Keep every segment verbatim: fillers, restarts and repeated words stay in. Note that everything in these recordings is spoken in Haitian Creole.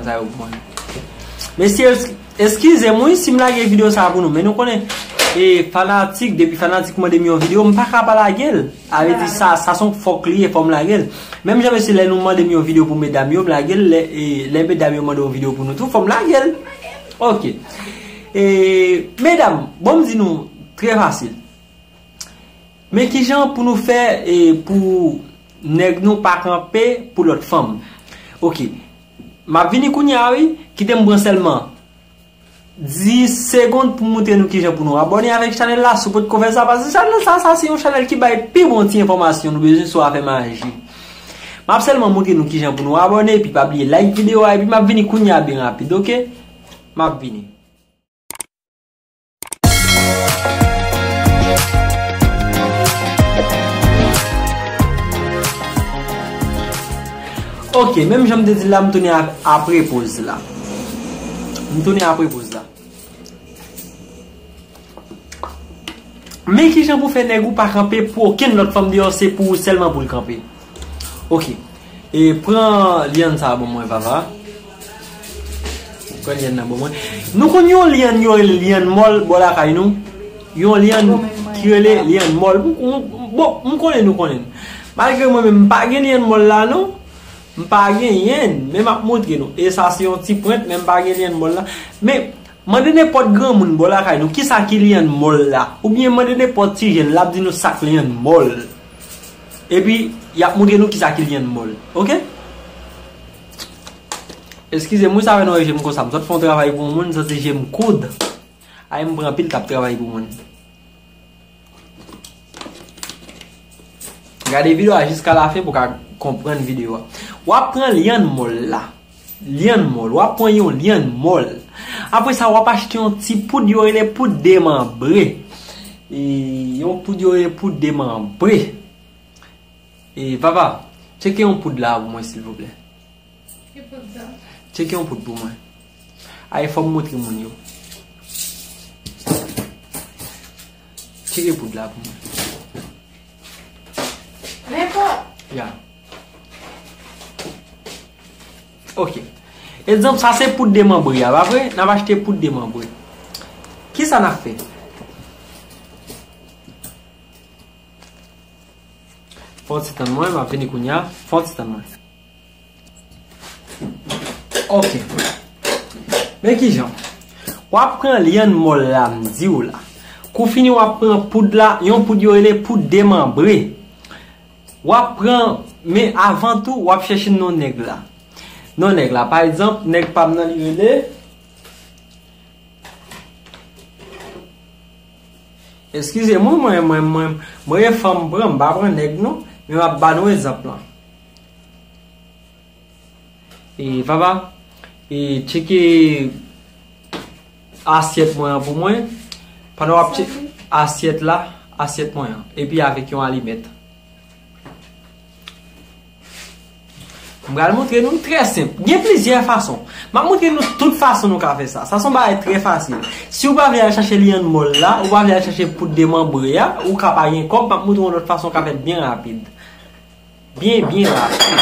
medam sa yo pou mwen. Mesye, es-, eskize m wi si m lage videyo sa pou nou, men nou konnen, e, fanatik, depi fanatik mande m yon videyo, m pa ka pa lage l. Sa vle di sa, sa se yon fòk li ye, fò m lage l. Menm jan mesye, lè nou mande m yon videyo pou medam yo, m lage l, lè, e, lè medam yo mande yon videyo pou nou tou, fò m lage l. Ok. E, medam, bon, m di nou, trè fasil. Men kijan pou nou fè, e, pou nèg nou pa kanpe pou lòt fanm. Ok. M ap vini kounye a wi, kite m pran sèlman dis segonn pou m montre nou kijan pou nou abòne avèk chanèl la, si w potko fè sa, paske chanèl sa, sa se yon chanèl ki bay pi bon ti enfòmasyon nou bezwen sou afè maji. M ap sèlman montre nou kijan pou nou abòne, epi pa bliye like videyo a, epi m ap vini kounye a byen rapid, ok? M ap vini. Ok, menm jan m te di l la, m tounen ap-, apre poz la. M tounen apre poz la. Men kijan pou fè nèg ou pa kanpe pou okenn lòt fanm deyò, se pou ou sèlman pou l kanpe. Ok. E pran lyann sa a ban mwen, Vava. Pran lyann nan ban mwen. Nou konn yon lyann yo rele lyann mòl bò lakay nou. Yon lyann ki rele lyann mòl. M, m, bon, m konnen nou konnen. Malgre mwen menm, m pa gen lyann mòl la, non. M pa genyen, men m ap montre nou. E sa se yon ti pwent, men m pa gen lyann mòl la. Men, mande nenpòt granmoun bò lakay nou, kisa ki lyann mòl la? Oubyen mande nenpòt ti jèn, l ap di nou sa k lyann mòl. Epi, y ap montre nou kisa ki lyann mòl. Ok? Eskize m, wi, sa fè nou wè je m konsa. M sot fè yon travay pou yon moun, m santi je m koud. Ay, m pran anpil t ap travay pou moun. Gade videyo a jiska lafen pou w ka konprann videyo a. W ap pran lyann mòl la. Lyann mòl. W ap pran yon lyann mòl. Apre sa, w ap achte yon ti poud yo rele poud demanbre. E, yon poud yo rele poud demanbre. E, papa, tcheke yon poud la pou mwen, silvouplè. Ki poud sa? Tcheke yon poud pou mwen. Ay, fò m montre moun yo. Tcheke poud la pou mwen. Nenpòt. Ya. Ok. Egzanp, sa se poud demanbre a, pa vre? N ap achte poud demanbre. Kisa n ap fè? Fè yon ti tann mwen, m ap vini kounye a. Fè yon ti tann mwen. Ok. Men kijan. W ap pran lyann mòl la, m di w la. Kou fini, w ap pran poud la, yon poud yo rele poud demanbre. W ap pran, men avan tou, w ap chèche non nèg la. Non nèg la, pa egzanp, nèg pa m nan li rele. Eskize mwen, mwen, mwen, mwen, mwen e fanm pran, m pa pran nèg non, men m ap ba nou egzanp lan. E, papa, e, tcheke asyèt mwen an pou mwen. Pandan w ap tcheke asyèt la, asyèt mwen an. Epi avèk yon alimèt. M pral montre nou trè senp. Gen plizyè fason. M ap montre nou tout fason nou ka fè sa. Sa se yon bagay trè fasil. Si w pa vle al chache lyann mòl la, ou pa vle al chache poud demanbre a, ou ka pa gen kòb, m ap montre w yon lòt fason w ka fè l byen rapid. Byen, byen rapid.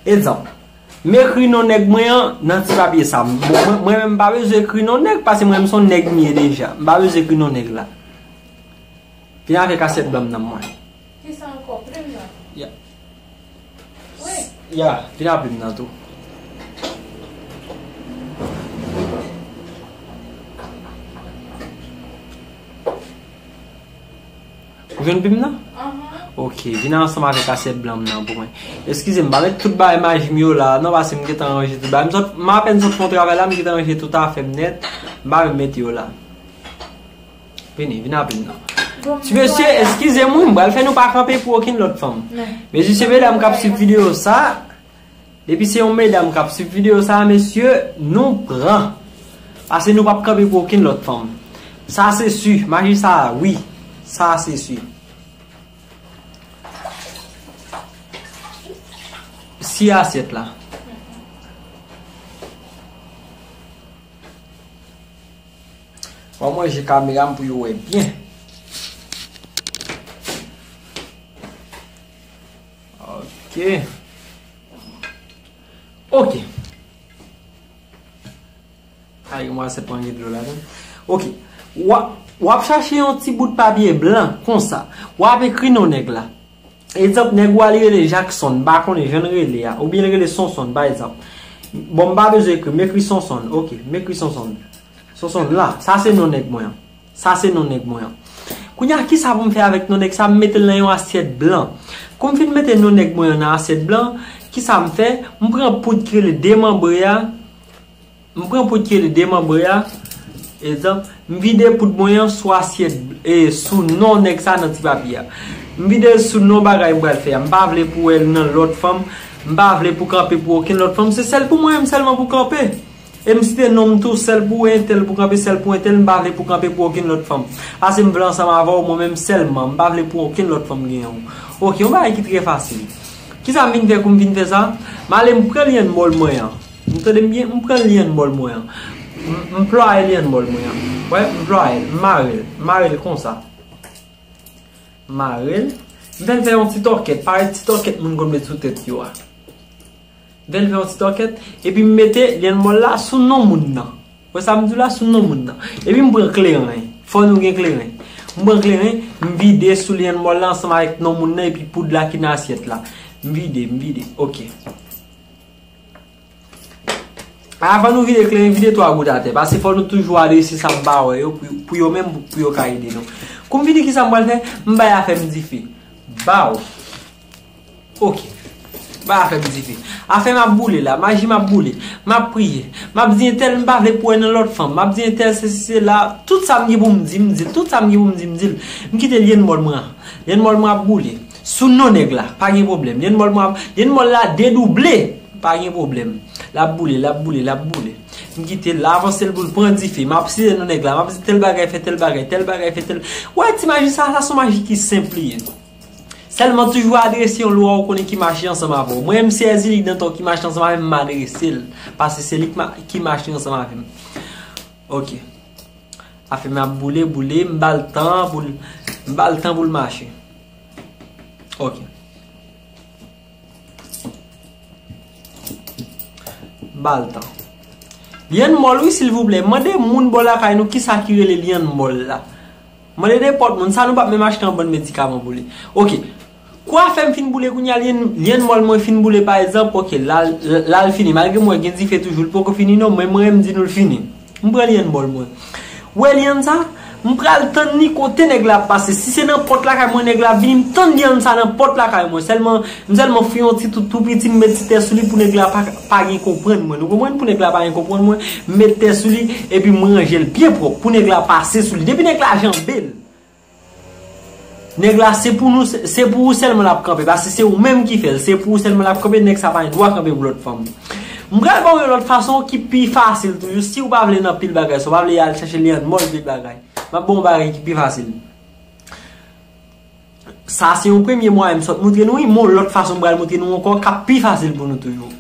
Egzanp, m ekri non nèg mwen an nan ti papye sa. Bon, mwen, mwen menm m pa bezwen ekri non nèg, paske mwen menm se yon nèg m ye deja. M pa bezwen ekri non nèg la. Vin avèk asyèt blan m nan mwen. Kisa ankò? Plim nan? Ya. Wi. Ya, vin apre m nan tou. Ou jwenn pi m nan? Aham. Ok, vin ansanm avèk asyèt blan m nan pou mwen. Eskize m, m pa met tout bagay maji m yo la, non, paske m gentan ranje tout bagay. M sot, m apèn sot fè yon travay la, m gentan ranje tout afè m nèt. M pa menm mete yo la. Vini, vin apre m nan. Bon, ti mesye, eskize m wi, m pral fè nou pa kanpe pou okenn lòt fanm. Mezisye, medam k ap swiv videyo sa, depi se yon medam k ap swiv videyo sa, mesye, nou pran. Paske nou p ap kanpe pou okenn lòt fanm. Sa se si, maji sa, wi. Sa se si. Si asyèt la. Mwen manje kamera m pou yo wè byen. Ok. Ok. Ay, mwen se pran gen dlo ladan. Ok. W ap, w ap chache yon ti bout papye blan konsa. W ap ekri non nèg la. Egzanp, nèg ou a li rele Jackson, m pa konnen jan l rele a. Oubyen l rele Sonson, pa egzanp. Bon, m pa bezwen ekri, m ekri Sonson. Ok, m ekri Sonson. Sonson la, sa se non nèg mwen an. Sa se non nèg mwen an. Kounye a, kisa pou m fè avèk non nèg sa? M mete l nan yon asyèt blan. Kou m fin mete non nèg mwen an nan asyèt blan, kisa m fè? M pran poud ki rele demanbre a. M pran poud ki rele demanbre a. Egzanp, m vide poud mwen an sou asyèt, e, sou non nèg sa nan ti papye a. M vide l sou non bagay m pral fè a. M pa vle pou wè l nan lòt fanm. M pa vle pou kanpe pou okenn lòt fanm. Se sèl pou mwen menm sèlman pou kanpe. E m site non m tou, sèl pou entèl, pou kanpe sèl pou entèl, m pa vle pou kanpe pou okenn lòt fanm. Paske m vle ansanm avè w, mwen menm sèlman, m pa vle pou okenn lòt fanm genyen w. Ok, yon bagay ki trè fasil. Kisa m vin fè kou m vin fè sa? M ale m pran lyann mòl mwen an. M tande m byen, m pran lyann mòl mwen an. M, m plwaye lyann mòl mwen an. Wè, m plwaye l, m mare l, m mare l konsa. M mare l. M fè l fè yon ti tòkèt, parèt ti tòkèt moun konn met sou tèt yo a. M fè l fè yon ti tòkèt, epi m mete lyann mòl la sou non moun nan. Wè sa m di w la, sou non moun nan. Epi m pran kleren. Fò nou gen kleren. M pran kleren, m vide sou lyann mòl la ansanm avèk non moun nan epi poud la ki nan asyèt la. M vide, m vide. Ok. Avan nou vide kleren, vide twa gout atè. Paske fò nou toujou adrese sa m pa wè yo pou, pou yo menm, pou, pou yo ka ede nou. Kou m vini, kisa m pral fè? M bay afè m dife. Baw. Ok. Bay afè m dife. Afè m ap boule la, maji m ap boule. M ap priye. M ap di entèl m pa vle pou wè nan lòt fanm. M ap di entèl sesi sela. Tout sa m gen pou m di, m di l. Tout sa m gen pou m di, m di l. M kite lyann mòl mwen an. Lyann mòl mwen ap boule. Sou non nèg la, pa gen pwoblèm. Lyann mòl mwen ap, lyann mòl la dedouble. Pa gen pwoblèm. L ap boule, l ap boule, l ap boule. M kite l avanse l pou l pran dife. M ap site non nèg la, m ap di tèl bagay fè tèl bagay, tèl bagay fè tèl. Wè, ti maji sa, sa se yon maji ki senp li ye. Sèlman toujou adrese yon lwa ou konnen ki mache ansanm avè w. Mwen menm se Èzili Dantò ki mache ansanm avè m, m adrese l. Paske se li ki ma-, ki mache ansanm avè m. Ok. Afè m ap boule, boule, m ba l tan pou l, m ba l tan pou l mache. Ok. M ba l tan. Lyann mòl, wi, silvouplè. Mande moun bò lakay nou kisa ki rele lyann mòl la. Mande nenpòt moun, sa nou p ap menm achte yon bann medikaman pou li. Ok. Kou afè m fin boule kounye a, lyann, lyann mòl mwen fin boule, pa egzanp, ok, la, la, la l fini. Malgre mwen gen dife toujou, li poko fini non, men mwen, m di nou l fini. M pran lyann mòl mwen. Wè lyann sa, m pral tann li kote nèg la ap pase. Si se nan pòt lakay mwen, nèg la ap vini, m tann lyann sa nan pòt lakay mwen. Sèlman, m sèlman fè yon ti tout tou piti, m met ti tè sou li pou nèg la pa, pa gen konprann mwen. Nou konprann? Pou nèg la pa gen konprann mwen, m met tè sou li, epi m ranje l byen pwòp pou nèg la pase sou li. Depi nèg la janbe l, nèg la, se pou nou, se, se pou ou sèlman l ap kanpe, paske se ou menm ki fè l, se pou ou sèlman l ap kanpe, nèg sa pa gen dwa kanpe pou lòt fanm. M pral ba w yon lòt fason ki pi fasil toujou, si ou pa vle nan pil bagay, si ou pa vle al chèche lyann mòl pil bagay. M ap ba w yon bagay ki pi fasil. Sa se yon premye mwayen m sot moutre nou, wi, men yon lòt fason m pral moutre nou ankò k ap pi fasil pou nou toujou.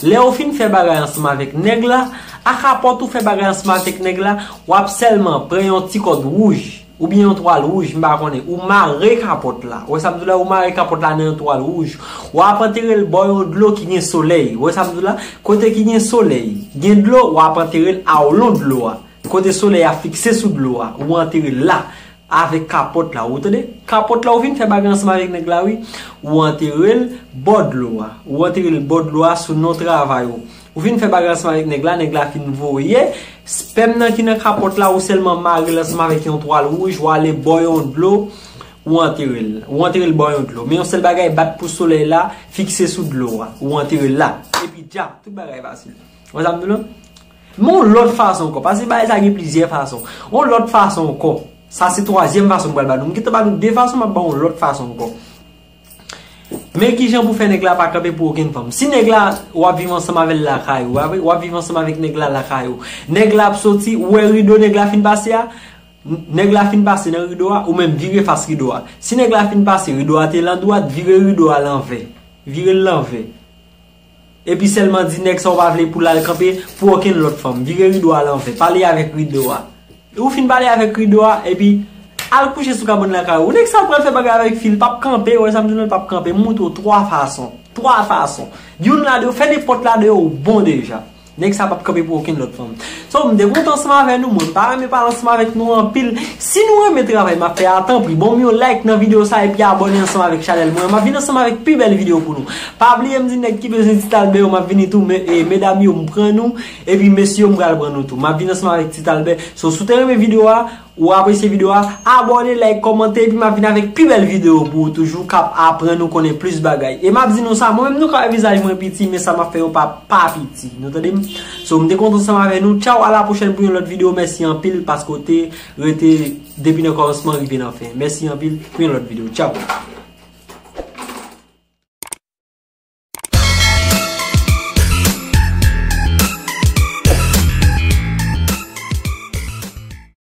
Lè ou fin fè bagay ansanm avèk nèg la, a kapòt ou fè bagay ansanm avèk nèg la, w ap sèlman pran yon ti kòd wouj, oubyen yon twal wouj, m pa konnen, ou mare kapòt la. Ou wè sa m di w la, ou mare kapòt la nan yon twal wouj. W ap antere l bò yon dlo ki gen solèy. Ou wè sa m di w la, kote ki gen solèy, gen dlo, w ap antere l awlon dlo a. Kote solèy a fikse sou dlo a, ou antere l la. Avèk kapòt la, ou tande? Kapòt la, ou fin fè bagay ansanm avèk nèg la, wi. Ou antere l bò dlo a. Ou antere l bò dlo a sou non travay ou. Ou fin fè bagay ansanm avèk nèg la, nèg la fin voye spèm nan ki nan kapòt la, ou sèlman mare l ansanm avèk yon twal wouj, ou ale bò yon dlo, ou antere l. Ou antere l bò yon dlo. Men yon sèl bagay, bat pou solèy la, fikse sou dlo a. Ou antere l la. Epi djap, tout bagay fasil. Wè sa m di w lan? Men yon lòt fason ankò, paske bagay sa gen plizyè fason. Yon lòt fason ankò. Sa se twazyèm fason m pral ba nou. M gentan ba nou de fason, m ap ba yon lòt fason ankò. Men kijan pou fè nèg la pa kanpe pou okenn fanm. Si nèg la, w ap viv ansanm avè l lakay ou, w ap viv ansanm avèk nèg la lakay ou. Nèg la ap soti, ou wè rido nèg la fin pase a? Nèg la fin pase nan rido a, ou menm vire fas rido a. Si nèg la fin pase, rido a te landwat, vire rido a lanvè. Vire l lanvè. Epi sèlman di nèg sa ou pa vle pou l al kanpe pou okenn lòt fanm. Vire rido a lanvè. Pale avèk rido a. Ou fin pale avèk rido a, epi al kouche sou kabann lakay ou. Nèg sa pral fè bagay avèk fi, l p ap kanpe, wè sa m di w lan, l p ap kanpe. M montre w twa fason. Twa fason. Youn ladan yo, fè nenpòt ladan yo, ou bon deja. Nèg sa p ap kanpe pou okenn lòt fanm. So, m te kontan ansanm avè nou, mwen pa renmen pale ansanm avèk nou anpil. Si nou renmen travay m ap fè a, tanpri, ban m yon like nan videyo sa epi abòne ansanm avèk chanèl mwen. M ap vin ansanm avèk pi bèl videyo pou nou. Pa bliye m di nèg ki bezwen Ti Albè yo, m ap vini tou, men, e, medam yo, m pran nou, epi mesye yo, m pral pran nou tou. M ap vin ansanm avèk Ti Albè. So, si w te renmen videyo a, ou apresye videyo a, abòne, like, kòmante, epi m ap vin avèk pi bèl videyo pou ou toujou k ap aprann ou konnen plis bagay. E m ap di nou sa, mwen menm nou ka wè vizaj mwen piti, men sa m ap fè yo pa, pa piti. Nou tande m? So, m te kontan ansanm avè nou. Tchaw, a la pwochèn pou yon lòt videyo. Mèsi anpil paske w te rete depi nan kòmansman rive nan fen. Mèsi anpil pou yon lòt videyo. Tchaw.